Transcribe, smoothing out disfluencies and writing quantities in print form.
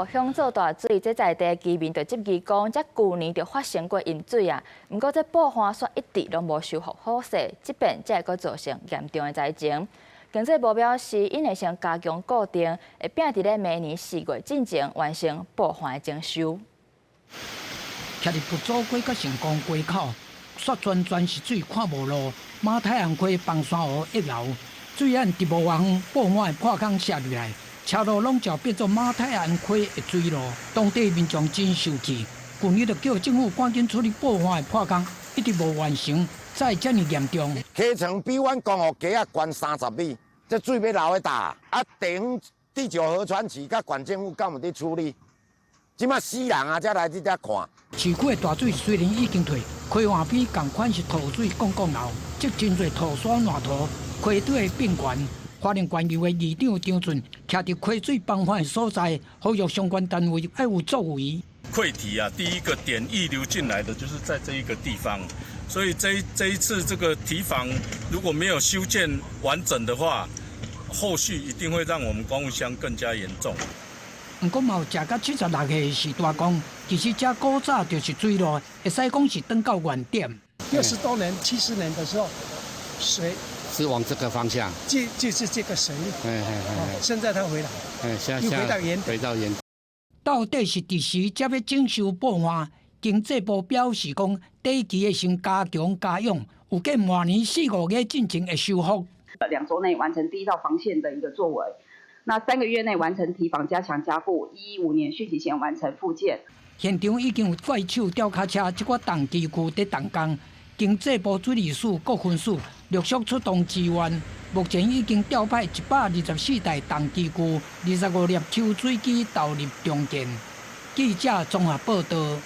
響做大水，這在地居民就質疑講，這舊年就發生過淹水啊，毋過這布岸卻一直攏無修復好勢，這擺才會閣造成嚴重的災情。經濟部表示，𪜶會先加強固定，會拼佇咧明年4月進前完成布岸的整修。徛佇佛祖街佮成功街口，煞全全是水，看無路。馬太鞍溪枋山湖溢流，水按佇無偌遠布岸的破空瀉入來，車路攏就變做馬太鞍溪的水路。當地民眾真受氣，舊年就叫政府趕緊處理布岸的破空，一直無完成，才會遮爾嚴重。溪層比阮光復街仔懸30米，這水欲流去佗？啊，地方第九河川市佮縣政府敢有佇處理？這馬死人啊，才來佇遮看。市區的大水雖然已經退，溪岸邊仝款是濁水滾滾流，積真濟土沙爛土，溪底變懸。花蓮縣議會議長張俊徛佇溪水崩泛的所在，呼籲相關單位愛有作為。潰堤啊，第一個點溢流進來的就是在這一個地方，所以這一次這個堤防如果沒有修建完整的話，後續一定會讓我們光復鄉更加嚴重。毋過嘛有食甲76歲的徐大公，其實這古早就是水路，會使講是轉到原點。60多年、70年的時候，水是往這個方向，就是這個水域。現在它回來，現又回到原點。回到原。到底是佇時才欲整修布岸？經濟部表示講，短期會先加強加養，預計明年四五月進前會修復。 2周內完成第一道防線的一個作為。那3個月內完成堤防加強加固，115年汛期前完成復建。現場已經有怪手吊卡車這寡重機具佇動工，經濟部水利署各分署陸續出動支援，目前已經調派124台重機具、25粒抽水機投入重建。記者綜合報道。